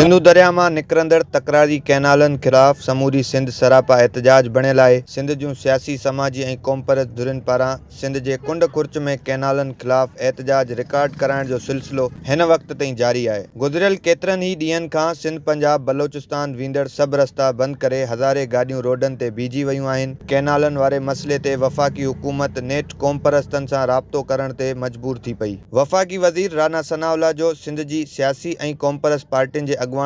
سنڌو درياء مان نڪرندڙ تڪراري ڪئنالن خلاف سموري سنڌ سراپا احتجاج بڻيل آهي، سنڌ جون سياسي، سماجي ۽ قومپرست ڌرين پاران سنڌ جي ڪنڊ ڪڙڇ ۾ ڪئنالن خلاف احتجاج رڪارڊ ڪرائڻ جو سلسلو هن وقت تائين جاري آهي. گذريل ڪيترن ئي ڏينهن کان سنڌ پنجاب بلوچستان ويندڙ سڀ رستا بند ڪري هزارين گاڏيون روڊن تي بيهجي ويون آهن، ڪئنالن واري مسئلي تي وفاقي حڪومت نيٺ قومپرستن سان رابطو ڪرڻ تي مجبور ٿي پئي. وفاقي وزير رانا ثناء الله جو سنڌ جي سياسي ۽ قومپرست پارٽين جي اڳواڻن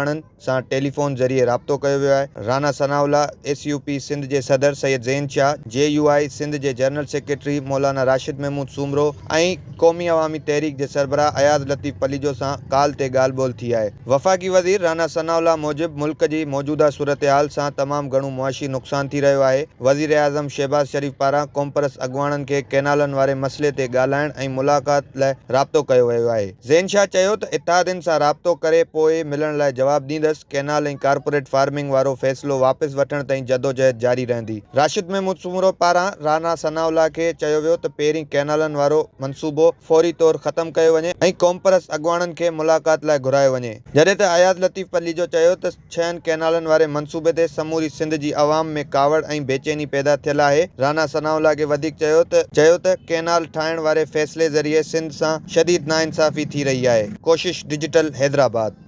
سان ٽيليفون ذريعي رابطو ڪيو ويو آهي. Rana Sana Ullah, S U P Sindh جي صدر سيد زين شاهه، جي يو آء سنڌ جي جنرل سيڪريٽري مولانا راشد محمود سومرو ۽ قومي عوامي تحريڪ جي سربراهه اياز لطيف پليجو سان ڪال تي ڳالهه ٻولهه ٿي آهي. وفاقي وزير رانا ثناء الله موجب ملڪ جي موجوده صورتحال سان تمام گهڻو معاشي نقصان ٿي رهيو آهي، وزيراعظم شهباز شريف پاران قومپرست اڳواڻن کي ڪئنالن واري مسئلي تي ڳالهائڻ ۽ ملاقات لاء رابطو ڪيو ويو آهي. زين شاهه چيو ته اتحادين سان رابطو ڪري پوء ملڻ لاء جواب ڏيندس، ڪئنال ۽ ڪارپوريٽ فارمنگ وارو فيصلو واپس وٺڻ تائين جدوجهد جاري رهندي. راشد محمود سومرو پاران رانا ثناء الله کي چيو ويو ته پهرين ڪئنالن وارو منصوبو فوري طور ختم ڪيو وڃي ۽ قومپرست اڳواڻن کي ملاقات لاء گهرايو وڃي. جڏهن ته اياز لطيف پليجو چيو ته ڇهن ڪئنالن واري منصوبي تي سموري سنڌ جي عوام ۾ ڪاوڙ ۽ بيچيني پيدا ٿيل آهي. رانا ثناء الله کي وڌيڪ چيو ته چيو ته ڪئنال ٺاهڻ واري فيصلي ذريعي سنڌ سان شديد ناانصافي ٿي رهي آهي. ڪوشش ڊجيٽل حيدرآباد.